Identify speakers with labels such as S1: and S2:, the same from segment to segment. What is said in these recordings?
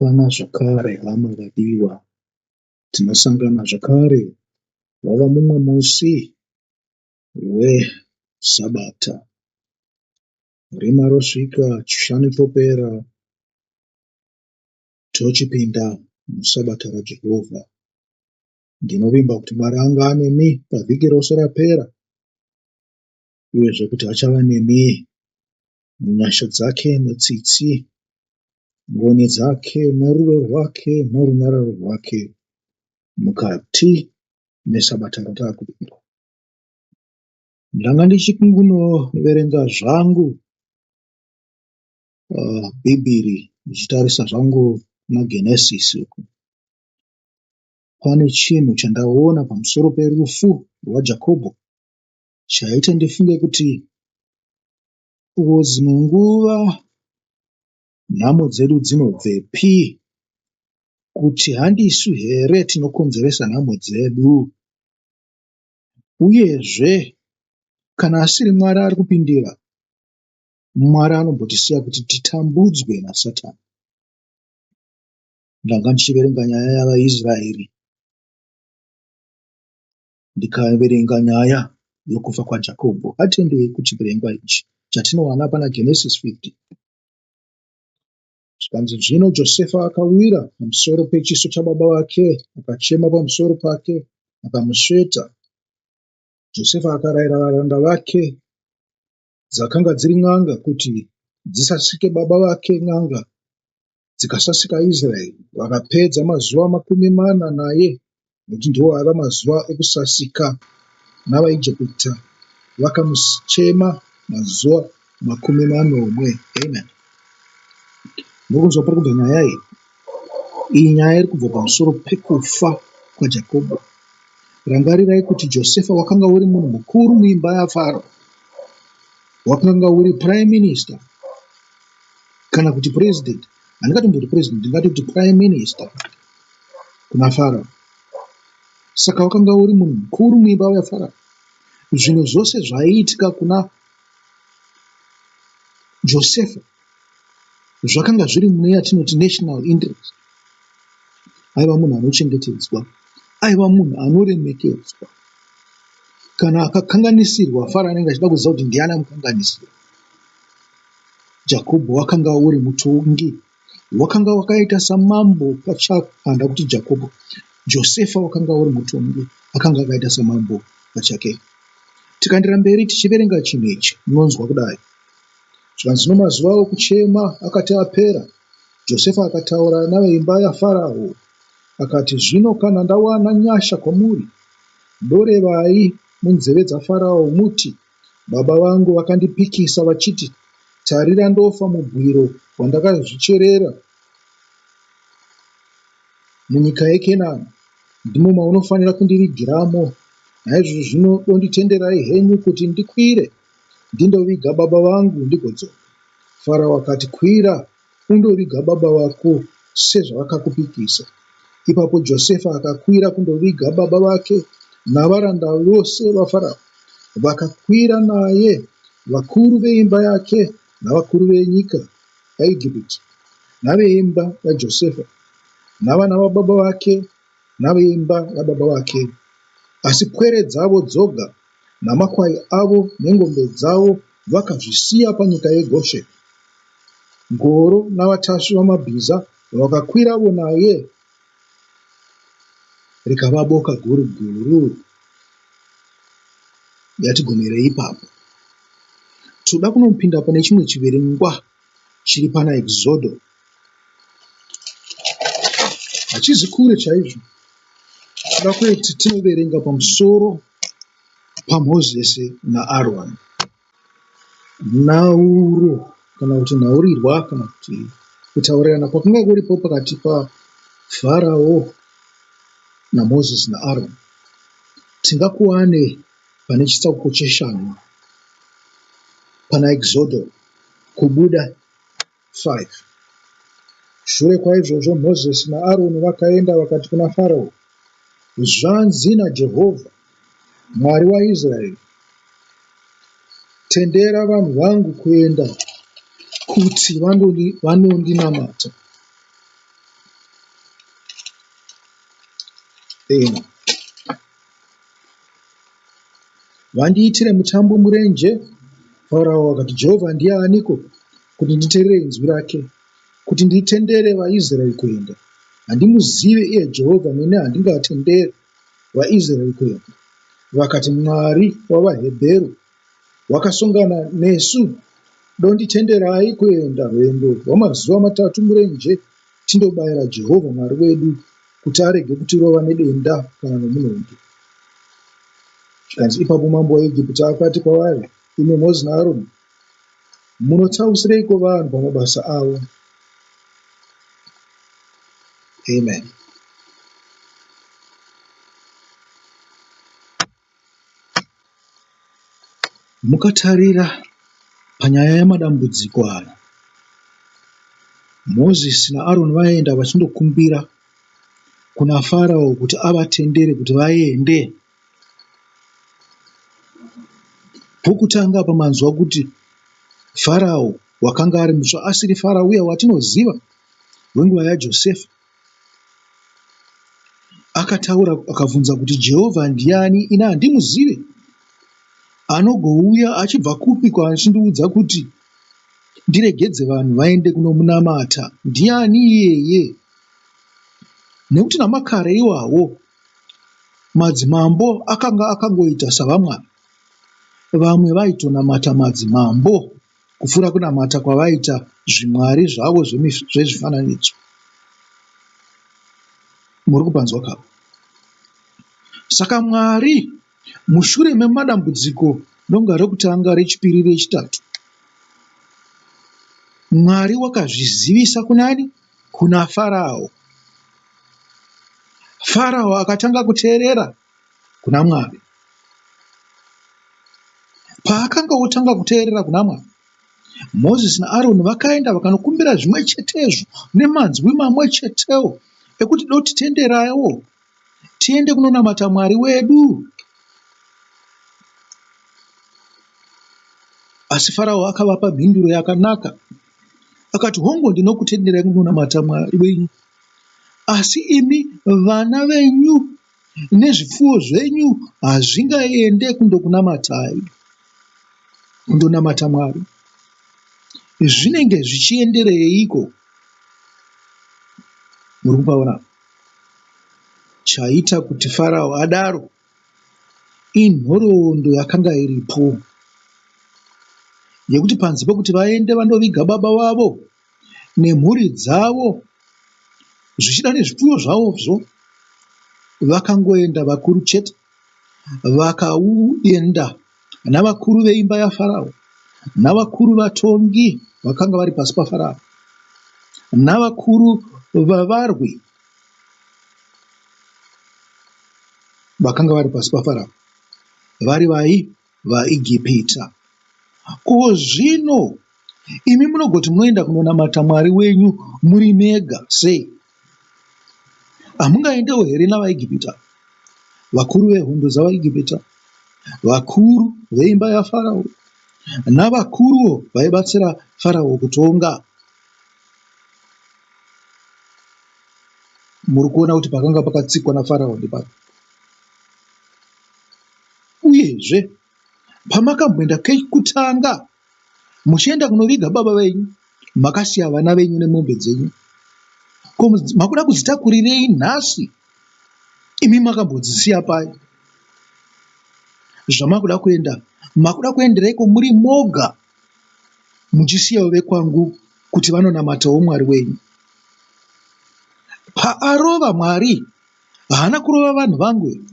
S1: Pana zvakare hama vadiwa, tinosangana zvakare wava mumwe musi weSabata. Rima rosvika, chishanu chopera, tochipinda muSabata raJehovha. Ndinovimba kuti Mwari anga anemi pavhiki rose rapera uyezve kuti achava nemi munyasha dzake netsitsi, ngoni dzake norudo rwake norunyararo rwake mukati meSabata ratakupinda. Ndanga ndichikungunoverenga zvangu Bhibhiri ndichitarisa zvangu kuna Genesis uku. Pane chinhu chandaona pamusoro perufu rwaJakobho chaita ndifunge kuti ko dzimwe nguva nhamo dzedu dzinobvepi? Kuti handisu here tinokonzeresa nhamo dzedu? Uyezve kana asiri Mwari ari kupindira, Mwari anombotisiya kuti titambudzwe naSatani. Ndanga ndichiverenga nyaya yavaIsraeri ndikaverenga nyaya yokufa kwaJakobho. Atendei kuchiverengwa ichi chatinowana pana Genesis 50. Zvikanzi zvino Josefa akawira pamusoro pechiso chababa vake, akachema pamusoro pake, akamusveta. Josefa akarayira varanda vake dzakanga dziri n'anga kuti dzisasike baba vake n'anga dzikasasika Israeri. Vakapedza mazuva 40 naye, nokuti ndiwo aiva mazuva ekusasika navaIjipita vakamuchema mazuva 70. Amen. Mukunzwa pari kubva nyaya iyi? Iyi nyaya iri kubva pamusoro pekufa kwaJakobo. Rangarirai kuti Josefa wakanga uri munhu mukuru muimba yaFaro. Wakanga uri prime minister kana kuti president. Handingatomboti president, ndingatoti prime minister kuna Farao. Saka wakanga uri munhu mukuru muimba yaFarao. Zvinhu zvose zvaiitika kuna Josefa zvakanga zviri mune yatinoti national interest. Aiva munhu anochengetedzwa, aiva munhu anoremekedzwa. Kana akakanganisirwa, Farao anenge achida kuziva kuti ndiani amukanganisira. Jakobho wakanga uri mutongi, wakanga wakaita samambo pachake, handa kuti Jakobho, Josefa wakanga uri mutongi, akanga akaita samambo pachake. Tikaendera mberi tichiverenga chinhu ichi, munonzwa kudai. Zvikanzi zvino mazuva okuchema akati apera, Josefa akataura naveimba yaFarao, akati, Zvino kana ndawana nyasha kwamuri, dorevai munzeve dzaFarao, muti, Baba vangu vakandipikisa vachiti, Tarira ndofa mubwiro wandakazvicherera munyika yeKenani, ndimo maunofanira kundivigiramo. Naizvozvo zvino donditenderai henyu kuti ndikwire ndindoviga baba vangu ndigodzoka. Farao akati, Kwira undoviga baba vako sezvavakakupikisa. Ipapo Josefa akakwira kundoviga baba vake, navaranda vose vaFarao vakakwira naye, vakuru veimba yake navakuru venyika yaIjipiti, naveimba yaJosefa, navana vababa vake naveimba yababa vake. Asi pwere dzavo dzoga namakwai avo nengombe dzavo vakazvisiya panyika yeGosheni. Ngoro navatasvi vamabhiza vakakwiravo naye, rikava boka guru guru. Yatigumirei ipapo. Toda kunopinda pane chimwe chiverengwa chiri pana Exodo. Hachizi kure chaizvo. Toda kuti tinoverenga pamusoro paMozisi naAroni. Nhauro kana kuti nhaurirwa kana kuti kutaurirana kwakanga kuripo pakati paFarao naMozisi naAroni tingakuwane pane chitsauko cheshanu pana Exodo kubuda 5. Shure kwaizvozvo Mozisi naAroni vakaenda vakati kuna Farao, Zvanzi naJehovha, Mwari waIsraeri, Tendera vanhu vangu kuenda kuti vanondinamata. Amen. Vandiitire mutambo murenje. Farao akati, Jehovha ndiye aniko kuti nditeerere inzwi rake, kuti nditendere vaIsraeri kuenda? Handimuzivi iye Jehovha, neni handingatenderi vaIsraeri kuenda. Vakati, Mwari wavaHebheru wakasongana nesu, donditenderai kuenda rwendo rwamazuva matatu murenje tindobayira Jehovha Mwari wedu kuti arege kutirova nedenda kana nomunondo. Zvikanzi, Ipapo mambo weIjipiti akati kwavari, Imi Mozisi naAroni, munotsausireiko vanhu pamabasa avo? Amen. Mukatarira panyaya yamadambudziko aya, Mozisi naAroni vaienda vachindokumbira kuna Farao kuti avatendere kuti vaende. Pokutanga apa manzwa kuti Farao wakanga ari mutsva asiri Farao uya watinoziva wenguva yaJosefa. Akataura akabvunza kuti Jehovha ndiani ini handimuzive. Anogouya achibva kupi kwaachindiudza kuti ndiregedze vanhu vaende kunomunamata. Ndiani iyeye? Nekuti namakare iwawo madzimambo akanga akangoita savamwari. Vamwe vaitonamata madzimambo kupfuura kunamata kwavaiita zvimwari zvavo zvezvifananidzo. Muri kupanzwa ka? Saka Mwari mushure memadambudziko rinonga rekutanga, rechipiri, rechitatu, Mwari wakazvizivisa kunani? Kuna Farao. Farao akatanga kuteerera kuna Mwari. Paakanga otanga kuteerera kuna Mwari, Mozisi naAroni vakaenda vakanokumbira zvimwe chetezvo nemanzwi mamwe chetewo ekuti dotitenderaiwo tiende kunonamata Mwari wedu. Asi Farao akavapa mhinduro yakanaka akati, Hongu, ndinokutenderai kunonamata Mwari wenyu, asi imi vana venyu nezvipfuwo zvenyu hazvingaende kundokunamatai, kundonamata Mwari. Zvinenge zvichiendereiko? Muri kupaona? Chaita kuti Farao adaro inhoroondo yakanga iripo yekuti panze pekuti vaende vandoviga baba vavo nemhuri dzavo zvichida nezvipfuyo zvavozvo vakangoenda vakuru chete vakaenda navakuru veimba yaFarao navakuru vatongi vakanga vari pasi paFarao navakuru vavarwi vakanga vari pasi paFarao vari vai vaIgipita. Ko zvino imi munogoti munoenda kunonamata Mwari wenyu muri mega sei? Hamungaendewo here navaEgipita, vakuru vehondo dzavaEgipita, vakuru veimba yaFarao, navakuruwo vaibatsira Farao kutonga? Muri kuona kuti pakanga pakatsikwa naFarao ndepapi? Uyezve, pamakamboenda kekutanga muchienda kunoviga baba venyu, makasiya vana venyu nemombe dzenyu. Ko makuda kudzitakurirei nhasi imi makambodzisiya pai? Zvamakuda kuenda, makuda kuendereiko muri moga muchisiyawo vekwangu kuti vanonamatawo Mwari wenyu? Paarova Mwari Haana kurova vanhu vangu here?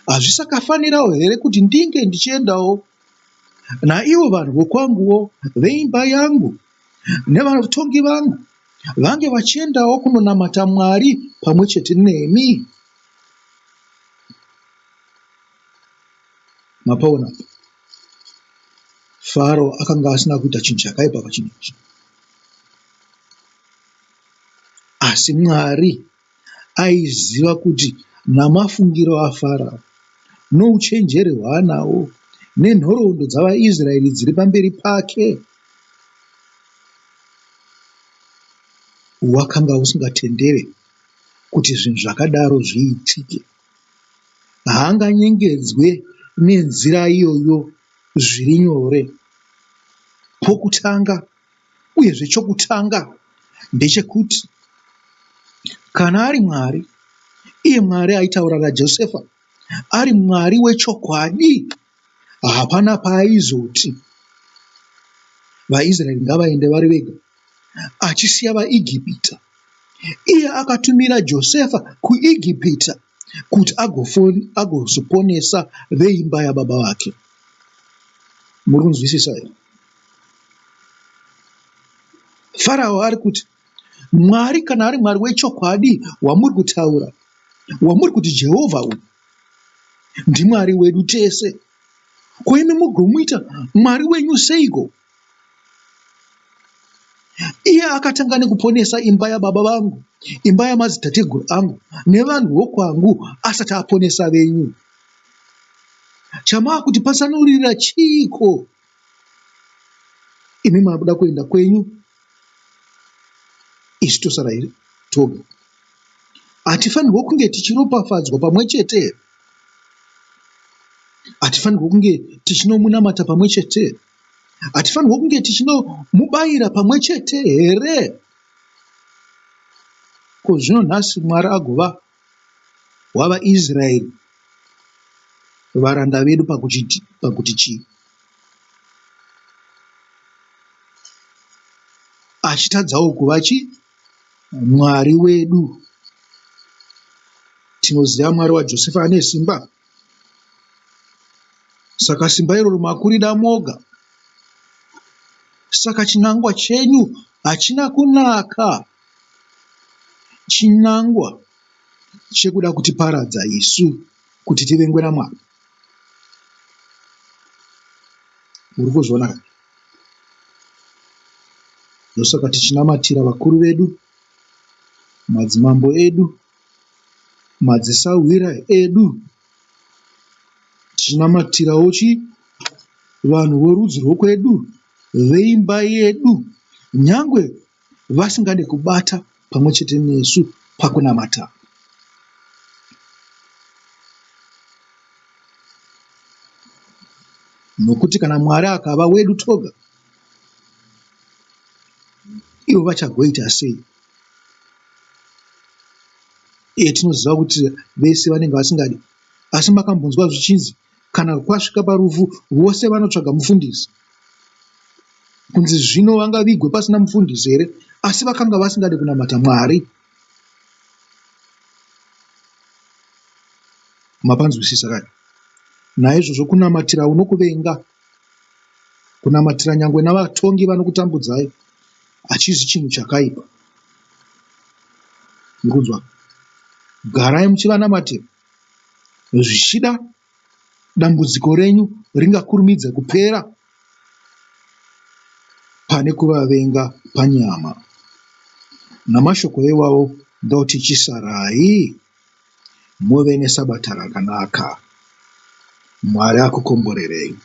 S1: Hazvisakafanirawo here kuti ndinge ndichiendawo naivo vanhu vokwanguwo veimba yangu nevatongi vangu vange vachiendawo kunonamata Mwari pamwe chete nemi? Mapaona apa? Faro akanga asina kuita chinhu chakaipa pachinhu ichi. Asi Mwari Aiziva kuti namafungiro aFarao, nouchenjeri hwaanahwo, nenhoroondo dzavaIsraeri dziri pamberi pake, wakanga usingatendere kuti zvinhu zvakadaro zviitike. Haanganyengedzwe nenzira iyoyo zviri nyore. Pokutanga, uyezve chokutanga ndechekuti kana ari Mwari, iye Mwari aitaura naJosefa, ari Mwari wechokwadi, hapana paaizoti vaIsraeri ngavaende vari vega achisiya vaEgipita. Iye akatumira Josefa kuEgipita kuti agozoponesa veimba yababa vake. Muri kunzwisisa here? Farao ari kuti, Mwari kana ari Mwari wechokwadi wamuri kutaura, wamuri kuti Jehovha uyu, ndiMwari wedu tese. Ko imi mugomuita Mwari wenyu seiko? Iye akatanga nekuponesa imba yababa vangu, imba yamadzitateguru angu, nevanhu vokwangu asati aponesa venyu. Chamaakutipatsanurira chiiko? Imi makuda kuenda kwenyu, isu tosara here toga? Hatifanirwe kunge tichiropafadzwa pamwe chete here? Hatifanirwe kunge tichinomunamata pamwe chete here? Hatifanirwe kunge tichinomubayira pamwe chete here? Ko zvino nhasi Mwari agova wavaIsraeri varanda vedu pakuti chii? Achitadzawo kuva chii? Mwari wedu. Tinoziva Mwari waJosefa ane simba. Saka simba iroro makurida moga. Saka chinangwa chenyu hachina kunaka. Chinangwa chekuda kutiparadza isu kuti tivengwe naMwari. Muri kuzviona ka? Ndosaka tichinamatira vakuru vedu, madzimambo edu, madzisahwira edu, tichinamatirawo chii? Vanhu vorudzi rwokwedu, veimba yedu, nyangwe vasingade kubata pamwe chete nesu pakunamata. Nokuti kana Mwari akava wedu toga, ivo vachagoita sei? Iye tinoziva kuti vese vanenge vasingadi, asi makambonzwa zvichinzi kana kwasvika parufu vose vanotsvaga mufundisi. Kunzi zvino vangavigwe pasina mufundisi here? Asi vakanga vasingade kunamata Mwari. Mapanzwisisa kani? Naizvozvo kunamatira unokuvenga, kunamatira nyangwe navatongi vanokutambudzai hachizi chinhu chakaipa. Mukunzwa? Garai muchivanamatira. Zvichida dambudziko renyu ringakurumidza kupera pane kuvavenga panyama. Namashoko iwawo ndoti chisarai muve nesabata rakanaka. Mwari akukomborerei.